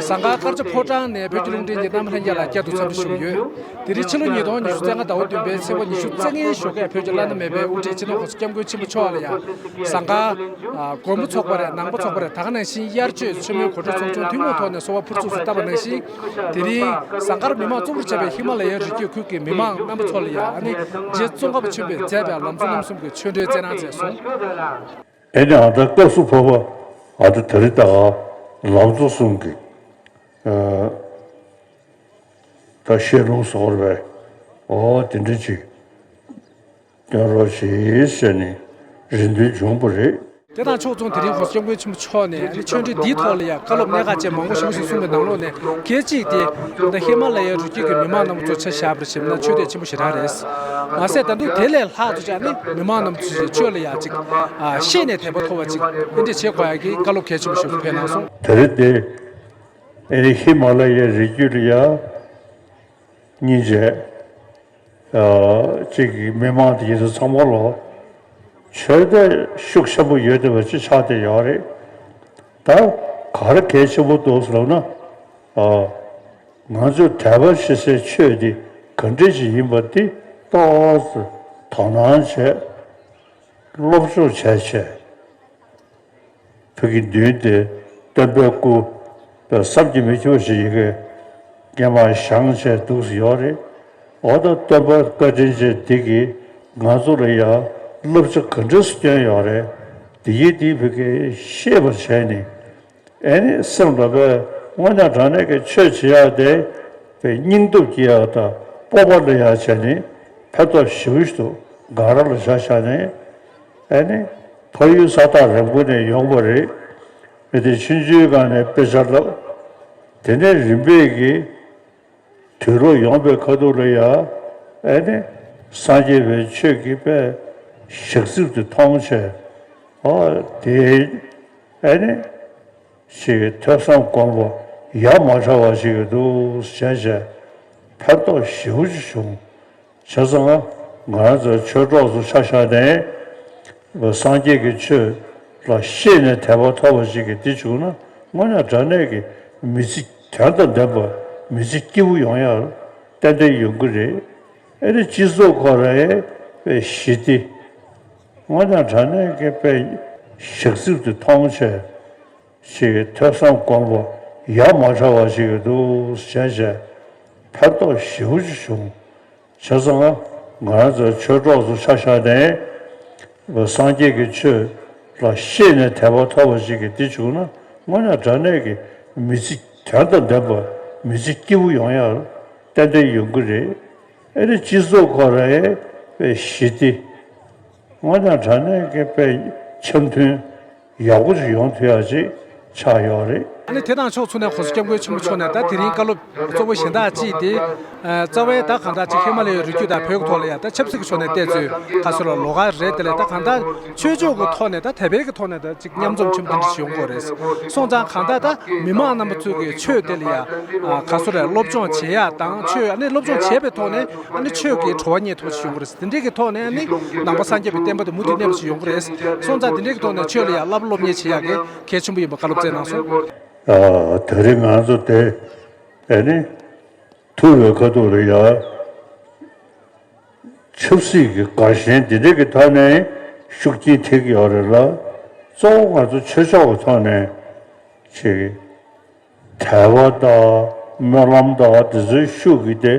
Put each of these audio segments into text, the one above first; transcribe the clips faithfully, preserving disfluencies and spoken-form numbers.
ཟངས་དཀར་དཀར་ཆ་ཕོ་བྲང་ནས་བོད་ཀྱི་རླུང་འཕྲིན་གྱི་རྣམ་པ་ལྷན་རྒྱས་ལ་བསྐྱར་དུ་འཚམས་འདྲི་ཞུ་གི་ཡོད། དེ་རིང་ཕྱི་ལོ་ཉིས་སྟོང་ཉི་ཤུ་རྩ་ལྔ་ཟླ་བ་བདུན་པའི་ཚེས་པ་ཉི་ཤུ་རྩ་ལྔའི་ཞོགས་ཀས་བོད་ཀྱི་བླ་ན་མེད་པའི་དབུ་ཁྲིད་སྤྱི་ནོར་༸གོང་ས་༸སྐྱབས་མགོན་ཆེན་པོ་མཆོག་ལ་ཡང་ཟངས་དཀར་ཨ་དགོན་པ་ཚོགས་པ་རེད། ནང་པ་ཚོགས་པ་རེད། ད་ག་ནང་བཞིན་དབྱར་ཆོས་ཆེན་མོའི་གོ་སྒྲིག་ཚོགས་ཆུང་ཐུན་མོང་ཐོག་ནས་གསོལ་བ་ཕུར་ཚུགས་སུ་བཏབ་པ་ནང་བཞིན། དེ་རིང་ཟངས་དཀར་མི་མང་གཙོ་བོར་བྱས་པའི་ཧི་མ་ལ་ཡའི་རི་རྒྱུད་ཁུལ་གྱི་མི་མང་རྣམ་པ་ཚོ་ལ་ཡང་ཨ་ནི་རྗེ་ཙོང་ཁ་པ་ཆེན་པོས་མཛད་པའི་ལམ་གཙོ་རྣམ་གསུམ་གྱི་ཆོས་འབྲེལ་སྩལ་གནང་མཛད་སོང་། ཨེ་ནི་ཨ་ད་སྐབས་སུ་བབ་པ་ཨ་ད་དེ་རིང་ད་ག་ལམ་གཙོ་གསུམ་གྱི་ཨ་ད་བཤད་ལུང་བཟོ་བར་བས་ཨོ་དེ་འདྲ་ཅིག་སྟོན་རོགས་བྱེད་ཟེར་ནས་རེ་འདུན་བྱུང་བ་རེད། དེ་དང་ཕྱོགས་མཚུངས་དེ་རིང་༸གོང་ས་༸སྐྱབས་མགོན་ཆེན་པོ་མཆོག་ནས་ཨ་ནི་ཆོས་འབྲེལ་འདིའི་ཐོག་ལ་ཡང་བཀའ་སློབ་གནད་འགག་ཅན་མང་པོ་ཞིག་གསུངས་པའི་ནང་ལོགས་ནས་གལ་གཅིག་དེ་ད་ཧི་མ་ལ་ཡའི་རི་རྒྱུད་ཀྱི་མི་མང་རྣམ་པ་ཚོ་ཆ་བཞག་པར་བྱས་ན་ཆོས་དད་ཆེན་པོ་ཞེ་དྲག་རེད། མ་ཟད་ད་དུང་དེ་ལས་ལྷག་ཏུ་ཅིག་ཨ་ནི་མི་མང་རྣམ་པ་ཚོས་ཆོས་ལ་ཡང་ཅིག་ཨ་ཤེས་ནས་དད་པ་ཐོབ་པ་ཅིག་དེ་འདྲ་བྱེད་དགོས་ཡ་གི་བཀའ་སློབ་གལ་ཆེན་པོ་ཞིག་ཕེབས་གནང་སོང་། དེ་རིང་དེ་ཨེ་ནི་ཧི་མ་ལ་ཡའི་རི་རྒྱུད་ལ་ཡ་སྙིང་རྗེ། ཨ་གཅིག་གི་མི་མང་དེ་ཚོ་ཚང་མ་ལོ་ཆོས་དད་ཤུགས་ཆེན་པོ་ཡོད་བསྡད་པ་ཅིག་ཆགས་བསྡད་ཡོད་རེད། ད་ག་རེ་གལ་ཆེན་པོ་འདུག་ཟེར་ལབ་ན། ཨ་ང་ཚོས་དད་པ་བྱེད་སའི་ཆོས་དེ་ག་འདྲ་ཞིག་ཡིན་པ་དེ་ཏོག་ཙམ་དོ་སྣང་བྱས། སློབ་སྦྱོང་བྱས་བྱས། བོད་ཀྱི་མདུན་དེ་སྟོན་པའི་སྐུ་བསམ་གྱིས་མི་ཁྱབ་པ་ཞིག་ཡི་གེ་སྔས་མ་བཞེངས་བྱས་འདུག་སེ་ཡོད་རེད། འོ་ད་སྟོན་པ་བཀའ་དྲིན་ཅན་འདི་གིས་ང་ཚོ་ལ་ཡང་བསླབ་བྱ་ག་འདྲ་སེ་བསྐྱོན་ཡོད་རེད། འདི་ཡིས་འདི་བོད་ཀྱི་ཤེས་པར་བྱས་ནས། ཨེ་ནི་སེམས་ལ་བས་དངོས་གནས་དྲང་གནས་ཀྱི་ཆོས་བྱེད་ཡག་དེ་བས་སྙིང་སྟོབས་སྐྱེ་ཡག་དང་སྤོབས་པ་སླེབས་ཡག་བྱས་ནས་ཕན་ཐོགས་ཞེ་པོ་ཞིག་འདུག་ག་ར་ལ་བཞག་བཞག་ནས་ཨེ་ནི་ཕ་ཡུལ་ས་ཐག་རིང་པོ་ནས་ཡོང་བ་རེད། མི་དེ་ཆུང་ཆུང་སྒང་ནས་དཔེ་ཆ་བསླབ། དེ་ནས་རིམ་པས་ཀྱིས་དུས་ལོག་ཡོང་པའི་ཁ་ཐུག་ལ་ཡ་ཨེ་ནི་སངས་རྒྱས་པའི་ཆོས་ཀྱི་དཔེ་ཞག་རྩིབ་དེ་མཐོང་བྱས། ཨ་དེ་ཨེ་ནི། ཞིག་ཐོས་བསམ་སྒོམ་པ་ཡ་མ་བྲལ་བ་ཞིག་འདུག་བྱས་བྱས་ཕན་ཐོགས་ཞེ་པོ་ཅིག་བྱུང་། བྱས་ཙང་ང་རང་ཚོ་ཆོས་གྲོགས་ཚོ་ཆ་བཞག་ནས་སངས་རྒྱས་ཀྱི་ཆོས་ལ་ཤེས་ནས་དད་པ་ཐོབ་པ་ཞིག་གི་འདི་བྱུང་ན་དངོས་གནས་དྲང་གནས་ཀྱི་མི་ཚེ་དོན་དང་ལྡན་པ་མི་ཚེ་སྐྱིད་པོ་ཡོང་ཡག་ཏན་ཏན་ཡོང་གི་རེད། ཨེ་ནི་སྤྱི་ཚོགས་ཁོ་རའི་ཞི་བདེ་དངོས་གནས་དྲང་གནས་ཀྱི་དཔེ་ཞག་རྩིབ་དེ་མཐོང་བྱས། ཞིག་ཐོས་བསམ་སྒོམ་པ་ཡ་མ་བྲལ་བ་ཞིག་འདུག་བྱས་བྱས་ཕན་ཐོགས་ཞེ་པོ་ཅིག་བྱུང་། བྱས་ཙང་ང་རང་ཚོ་ཆོས་གྲོགས་ཚོ་ཆ་བཞག་ནས་སངས་རྒྱས་ཀྱི་ཆོས་ལ་ཤེས་ནས་དད་པ་ཐོབ་པ་ཞིག་གི་འདི་བྱུང་ན་དངོས་གནས་དྲང་གནས་ཀྱི་མི་ཚེ་དོན་དང་ལྡན་པ་མི་ཚེ་སྐྱིད་པོ་ཡོང་ཡག་ཏན་ཏན་ཡོང་གི་རེད། ཨེ་ནི་སྤྱི་ཚོགས་ཁོ་རའི་ཞི་བདེ་དངོས་གནས་དྲང་གནས་ཀྱི་དཔེ་འཆམ་མཐུན། ཡག་པོ་ཞིག་ཡོང་ཐུབ་ཡག་ཅིག་ཆགས་ཡོད་རེད། ཨ་ནི་དེ་དང་ཕྱོགས་མཚུངས་ནས་༸གོང་ས་༸སྐྱབས་མགོན་ཆེན་པོ་མཆོག་ནས་ད་དེ་རིང་བཀའ་སློབ་གཙོ་བོ་གཞན་དག་ཅིག་དེ་རྩ་བའི་ད་གང་ལྟར་ཅིག་ཧི་མ་ལ་ཡའི་རི་རྒྱུད་དང་བོད་ཀྱི་ཐོག་ལ་ཡང་ད་ཆབ་སྲིད་ཀྱི་ཕྱོགས་ནས་བལྟས་ཚོད་ཁ་སོ་ལ་ལོགས་ཀ་རེད། དེ་ལས་ད་གང་ལྟར་ཆོས་ཕྱོགས་ཀྱི་ཐོག་ནས་ད་དད་པའི་གི་ཐོག་ནས་ད་ཅིག་མཉམ་འཛོམས་ཆེན་པོ་དེ་འདྲ་ཞིག་ཡོང་དགོས་རེད། སོང་ཙང་གང་ལྟར་ད་མི་མང་རྣམ་པ་ཚོས་ཀྱི་ཆོས་དེ་ལ་ཡང་ཁ་སོ་རེ་སློབ་སྦྱོང་བྱེད་ཡག་དང་ཆོས་ཨ་ནི་སློབ་སྦྱོང་བྱས་པའི་ཐོག་ནས། ཨ་ནི་ཆོས་ཀྱི་གྲོགས་པོ་རྙེད་ཐུབ་ཞིག་ཡོང་གི་རེད། དེ་འདྲའི་གི་ཐོག་ནས་ཨ་ནི་ནང་པ་སངས་རྒྱས་པའི་བསྟན་པ་དེ་མུ་མཐུད་གནས་པ་ཞིག་ཡོང་གི་རེད། སོང་ཙང་དེ་འདྲའི་གི་ཐོག་ནས་ཆོས་ལ་ཡང་བསླབ་པ་སློབ་གཉེར་བྱེད་ཡག་གི་གལ་ཆེན་པོ་ཡིན་པ་བཀའ་སློབ་སྩལ་གནང་སོང་། ཨ་དེ་རིང་ང་ཚོ་དེ་ཨ་ནི་ཐུག་པའི་ཁ་ཐུག་ལ་ཡང་ཆབ་སྲིད་ཀྱི་དགའ་ཞེན་དེ་འདྲའི་གི་ཐོག་ནས་ཤུགས་རྐྱེན་ཐེབས་ཀྱི་ཡོད་རེད་ལ། གཙོ་བོ་ང་ཚོ་ཆོས་ཕྱོགས་ཀྱི་ཐོག་ནས་ཅིག་དད་པ་དང་སྨོན་ལམ་དང་དེ་ཚོའི་ཤུགས་ཀྱིས་དེ་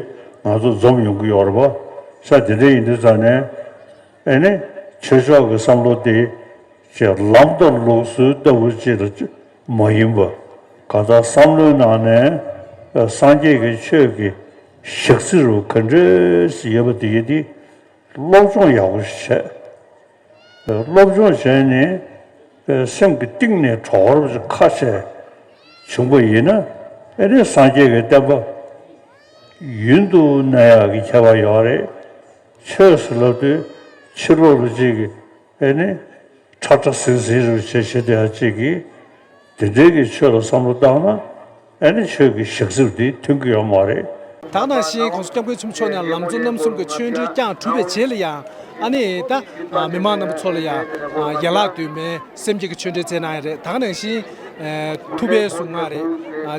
ང་ཚོ་འཛོམས་ཡོང་གི་ཡོད་རེད་པ། ས་དེ་འདྲ་ཡིན་དུས་ཙང་ནས་ཨེ་ནི་ཆོས་ཕྱོགས་ཀྱི་བསམ་བློ་དེ་ཅིག་ལམ་དང་ལུགས་སྲོལ་ལྟ་བུ་ཅིག་ལ་མ་ཡིན་པ། གང་ལྟར་བསམ་བློའི་ནང་ནས་སངས་རྒྱས་ཀྱི་ཆོས་ཀྱི་ཞག་རྩི་རུ་ག་འདྲས་ཡོད་པ་དེ་ཡིན་དེ། སློབ་སྦྱོང་ཡག་པོ་ཞིག་བྱས། སློབ་སྦྱོང་བྱས་ནས་སེམས་ཀྱི་གཏིང་ནས་གྲོགས་པོ་ཞིག་ཁ་ཤས་བྱུང་པ་ཡིན་ན། ཨེ་ནི་སངས་རྒྱས་ཀྱི་བསྟན་པ་ཡུན་དུ་གནས་ཡག་གི་ཁྱད་པར་ཡོད་རེད། ཆོས་ཟེར་ལབ་དུས་ཕྱི་ལོགས་ལ་ཅིག་གི་ཨེ་ནི། ཁྲ་ཁྲ་ཟིང་ཟིང་རུ་བྱེད་བྱེད་བསྡད་ཡ་གཅིག་གིས་དེ་འདྲའི་གི་ཆོས་ལ་བསམ་བློ་བཏང་ན་ཨེ་ནི་ཆོས་ཀྱི་ཞག་རྩིབ་དེ་ཐོན་གྱི་ཡོད་མ་རེད། ད་ག་ནང་བཞིན་༸གོང་ས་༸སྐྱབས་མགོན་ཆེན་པོ་མཆོག་ནས་ལམ་གཙོ་རྣམ་གསུམ་གྱི་ཆོས་འབྲེལ་བསྐྱངས་གྲུབ་པའི་རྗེས་ལ་ཡང་ཨ་ནི་ད་མི་མང་རྣམ་པ་ཚོ་ལ་ཡང་ཡན་ལག་བདུན་མའི་སེམས་བསྐྱེད་ཀྱི་ཆོས་འབྲེལ་སྩལ་གནང་ཡ་རེད། ད་ག་ནང་བཞིན་ ཐུབ་པའི་གཟུངས་སྔགས་རེད།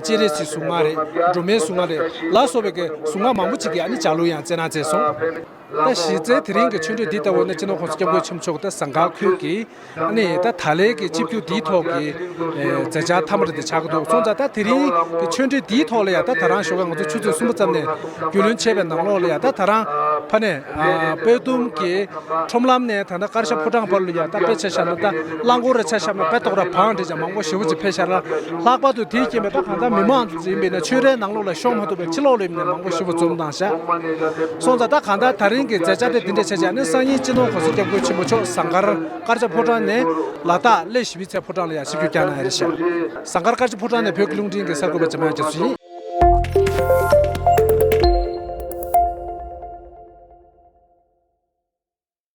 སྤྱན་རས་གཟིགས་གཟུངས་སྔགས་རེད། སྒྲོལ་མའི་གཟུངས་སྔགས་རེད་ལ་སོགས་པའི་གི་གཟུངས་སྔགས་མང་པོ་ཅིག་གི་ཨ་ནི་ལྗགས་ལུང་ཡང་སྩལ་གནང་མཛད་སོང་། ད་གཞི་རྩའི་དེ་རིང་གི་ཆོས་འབྲེལ་འདི་ལྟ་བུ་ནི་སྤྱི་ནོར་༸གོང་ས་༸སྐྱབས་མགོན་ཆེན་པོ་མཆོག་ད་ཟངས་དཀར་ཁུལ་གྱི་ཨ་ནི་ད་ད་ལན་གྱི་ཆིབས་བསྒྱུར་འདིའི་ཐོག་གི་མཛད་འཆར་མཐའ་མ་རེད་དེ་ཆགས་ཀྱི་འདུག་སོང་ཙང་ད་དེ་རིང་གི་ཆོས་འབྲེལ་འདིའི་ཐོག་ལ་ཡང་ད་ད་རང་ཞོགས་ཀ་ང་ཚོ་ཆུ་ཚོད་གསུམ་པ་ཙམ་ནས་རྒྱུས་ལོན་བྱས་པའི་ནང་ལོགས་ལ་ཡང་ད་ད་རང་ཕ་ནས་དཔལ་ལྡུམ་གྱི་ཁྲོམ་ལམ་ནས་ད་ལྟ་ཀར་ཤ་ཕོ་བྲང་བར་ལ་ཡ་ད་དཔེ་ཆ་བཞག་ན་ད་རླངས་འཁོར་ར་ཆ་བཞག་ན་དཔེ་ཏོག་ར་བང་འདྲ་ཅང་མང་པོ་ཞེ་པོ་ཅིག་ཕེབས་ཤག་ལ། ལྷག་པར་དུ་དེའི་རྐྱེན་པས་ད་གང་ལྟར་མི་མང་ཡིན་པས་ན་ཆོས་རའི་ནང་ལོགས་ལ་ཤོང་མ་ཐུབ་པའི་ཕྱི་ལོགས་ལ་ཡིན་ནས་མང་པོ་ཞེ་པོ་འཛོམས་བཏང་ཤག་སོང་ཙང་ད་གང་ལྟར་ད་རིང་གི་མཛད་འཆར་དེ་འདི་འདྲ་ཆགས་ཀྱི་ཨ་ནི་སང་ཉིན་སྤྱི་ནོར་༸གོང་ས་༸སྐྱབས་མགོན་ཆེན་པོ་མཆོག་ཟངས་དཀར་དཀར་ཆ་ཕོ་བྲང་ནས་ལ་དྭགས་གླེ་བཞི་པའི་ཚལ་ཕོ་བྲང་ལ་ཡང་ཆིབས་བསྒྱུར་བསྐྱངས་གནང་ཡ་རེད་ཤག་ཟངས་དཀར་དཀར་ཆ་ཕོ་བྲང་ནས་བོད་ཀྱི་རླུང་འཕྲིན་གྱི་གསར་འགོད་པ་འཇམ་དབྱངས་རྒྱ་མཚོ་ཡིན།